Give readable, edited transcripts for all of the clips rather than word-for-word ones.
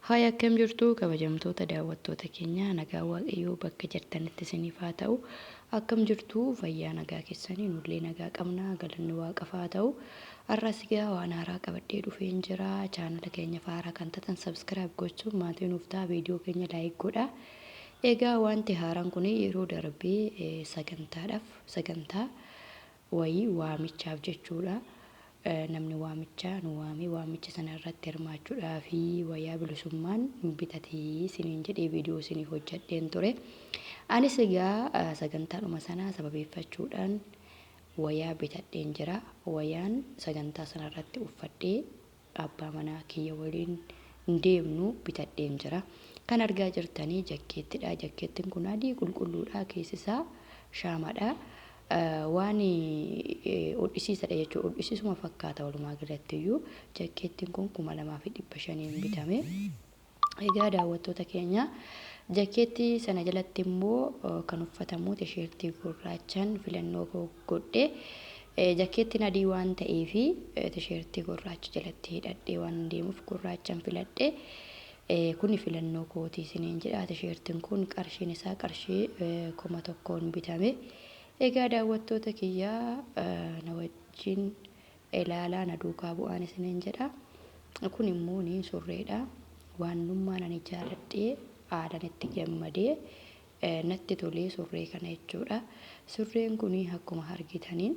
Haay, akkam jirtu kabajamtoota daawwattoota keenya? Nagaa Waaqayyoo bakka jirtanitti isiniif haa ta'u. Akkam jirtu? Fayyaa nagaa keessanii? Nullee nagaa qabna, galanni Waaqaf haa ta'u. Har'as egaa waan haaraa qabadhee dhufeen jira. Chaanala keenya haaraa kan taatan subscribe gochuun maatii nuuf ta'a, viidiyoo keenya like godha. Egaa wanti haaraan kun yeroo darbee sagantaadhaaf, sagantaa wayii waamichaaf jechuudha. Namni waamichaa nu waamee waamicha sana irratti hirmaachuudhaa fi wayyaa bilisummaan bitatee isiniin jedhee viidiyoo isiniif hojjedheen ture. Anis egaa sagantaadhuma sana sababeeffachuudhaan wayaa bitadheen jira. Wayaan sagantaa sana irratti uffadhee abbaa manaa kiyya waliin deemnu bitadheen jira. Kan argaa jirtanii jakkeettidha. Jakkeettiin kun adii qulqulluudha. Keessi isaa shaamadha. Waan hodhisiisadha jechuudha. Hodhisiisuma fakkaata walumaa galatti iyyuu. Jakkeettiin kun 2500n bitame. Egaa daawwattoota keenya, jakkeettii sana jalatti immoo kan uffatamu tisheertii gurraachaan filannoo koo godhe. Jakkeettiin adii waan ta'eef tisheertii gurraacha jalatti hidhadhee waan deemuuf gurraachaan filadhe. Kuni filannoo kootii isiniin jedha. Tisheertiin kun qarshiin isaa qarshii 1000n bitame. Egaa daawwattoota kiyyaa, na wajjin ilaalaa, na duukaa bu'aan isiniin jedha. Kun immoo ni surreedha. Waannummaan ani jaaladhee haalaan itti gammadee natti tolee surree kana jechuudha. Surreen kun akkuma argitanii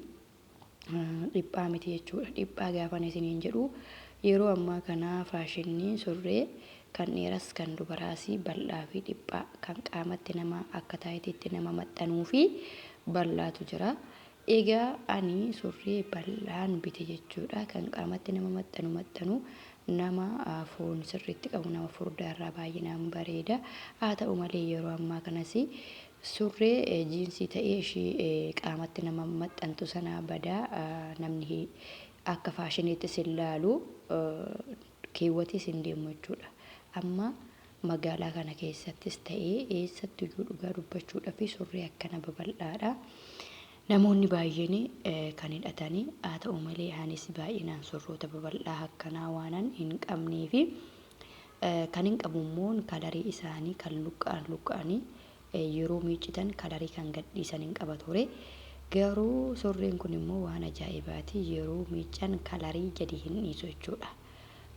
dhiphaa miti jechuudha. Dhiphaa gaafan isiniin jedhu, yeroo ammaa kana faashinni surree kan dhiiras kan dubaraas bal'aa fi dhiphaa kan qaamatti nama akka taayitiitti nama maxxanuu fi bal'aatu jira. Egaa ani surree bal'aan bite jechuudha. Kan qaamatti nama maxxanu nama foon sirriitti qabu, nama furdaa irraa baay'inaan bareeda. Haa ta'u malee, yeroo ammaa kanas surree jiinsii ta'ee ishii qaamatti nama maxxantu sana badaa namni akka faashiniittis hin laalu, keewwatees hin deemu jechuudha. Amma magaalaa kana keessattis ta'ee eessattiyyuu dhugaa dubbachuudhaaf surree akkana babal'aadha. Namoonni baay'een kan hidhatanii. Haa ta'u malee, anis baay'inaan surroota babal'aa akkanaa waanan hin qabnee fi kan hin qabu immoo kalarii isaanii kan luqqa'an luqqa'anii yeroo miiccitan kalarii kan gadhiisan hin qaba ture. Garuu surreen kun immoo waan ajaa'ibaati, yeroo miiccan kalarii gadi hin dhiisu jechuudha.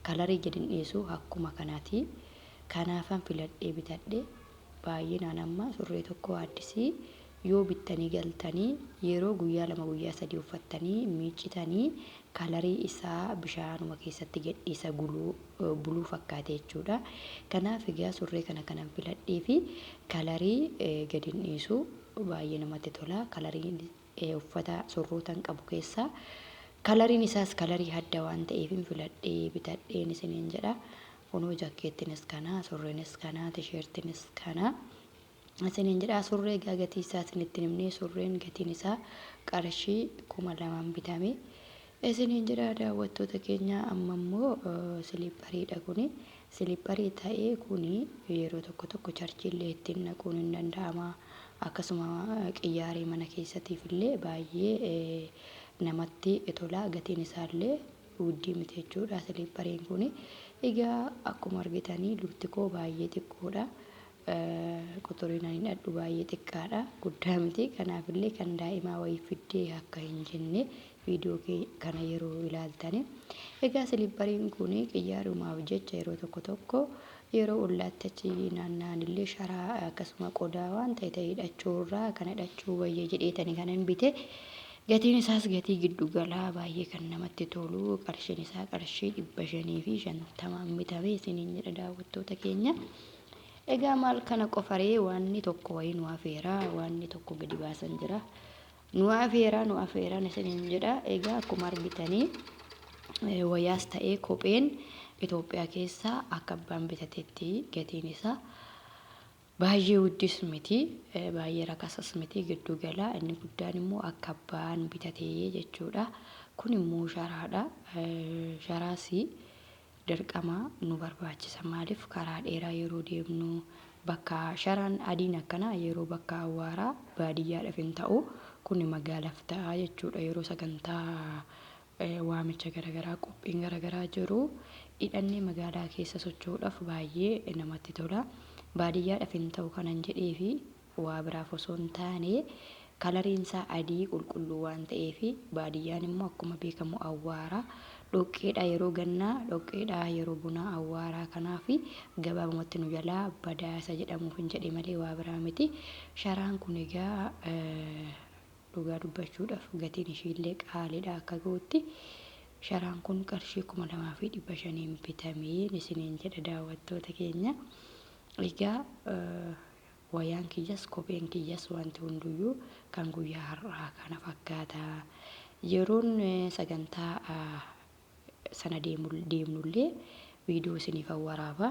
Kalarii gadi hin dhiisu akkuma kanaati. Kanaafan filadhee bitadhe. Baay'inaan amma surree tokko addisii yoo bittanii galtanii, yeroo guyyaa 2, guyyaa 3 uffattanii miiccitanii, kalarii isaa bishaanuma keessatti gadhiisa, guluu buluu fakkaate jechuudha. Kanaaf egaa surree kana kanan filadhee fi kalarii gadi hin dhiisu, baay'ee namatti tola. Kalariin uffata surrootan qabu keessaa kalariin isaas kalarii adda waan ta'eef filadhee bitadheen isiniin jedha. Kunoo jakkeettiinis kana, surreenis kana, tisheertiinis kana. Isiniin jedha, surree egaa gatii isaa isinitti himnee, surreen gatiin isaa qarshii 2000n bitame. Isiniin jedha daawwattoota keenya, amma immoo siliippariidha kuni. Siliipparii ta'ee kuni yeroo tokko tokko charchiillee ittiin dhaquun hin danda'ama. Akkasuma qiyyaarii mana keessatiif illee baay'ee namatti tola. Gatiin isaallee wuddii miti jechuudha siliippariin kuni. Egaa akkuma argitanii lukti koo baay'ee xiqqoodha. Quxuriin ani hidhadhu baay'ee xiqqaadha. Guddaa miti. Kanaafillee kan daa'imaa wayii fiddee akka hin jenne viidiyoo kana yeroo ilaaltani. Egaa siliippariin kun qiyyaarumaaf jecha yeroo tokko tokko yeroo ollaatti achi naanna'an illee sharaa akkasuma qodaa waan ta'e ta'e hidhachuu irraa kana hidhachuu wayya jedheetani kanan bite. Gatiin isaas gatii giddu galaa, baay'ee kan namatti tolu, qarshiin isaa qarshii 550n bitame isiniin jedha daawwattoota keenya. Egaa maal kana qofaree, waanni tokko wayii nu hafeera, waanni tokko gadi baasan jira. Nu hafeera, nu hafeeraan isiniin jedha. Egaa akkuma argitanii wayaas ta'ee kopheen Itoophiyaa keessa akka abbaan bitatetti gatiin isaa baay'ee wuddis miti, baay'ee rakasas miti, giddu gala. Inni guddaan immoo akka abbaan bitatee jechuudha. Kun immoo sharaadha. Sharaas dirqama nu barbaachisa. Maaliif, karaa dheeraa yeroo deemnu bakka sharaan adiin akkanaa yeroo bakka awwaaraa baadiyyaadhaaf hin ta'u. Kun magaalaaf ta'a jechuudha. Yeroo sagantaa waamicha garaagaraa, qophiin garaagaraa jiru hidhannee magaalaa keessa socho'uudhaaf baay'ee namatti tola. Baadiyyaadhaaf hin ta'u kanan jedhee fi waa biraaf osoo hin taane, kalariin isaa adii qulqulluu waan ta'eef, baadiyyaan immoo akkuma beekamu awwaara, dhoqqeedha yeroo gannaa, dhoqqeedha yeroo bonaa, awwaaraa. Kanaaf gabaabumatti nu jalaa badaasa jedhamuuf hin jedhe malee waa biraa miti. Sharaan kun egaa dhugaa dubbachuudhaaf gatiin ishiillee qaaliidha akka gootti. Sharaan kun qarshii 2500n bitamee isiniin jedha, daawwattoota keenya. Egaa wayaan kiyyas, kopheen kiyyas, wanti hunduyyuu kan guyyaa har'aa kana fakkaata. Yeroon sagantaa sana deemnullee viidiyoo isiniif waraaba.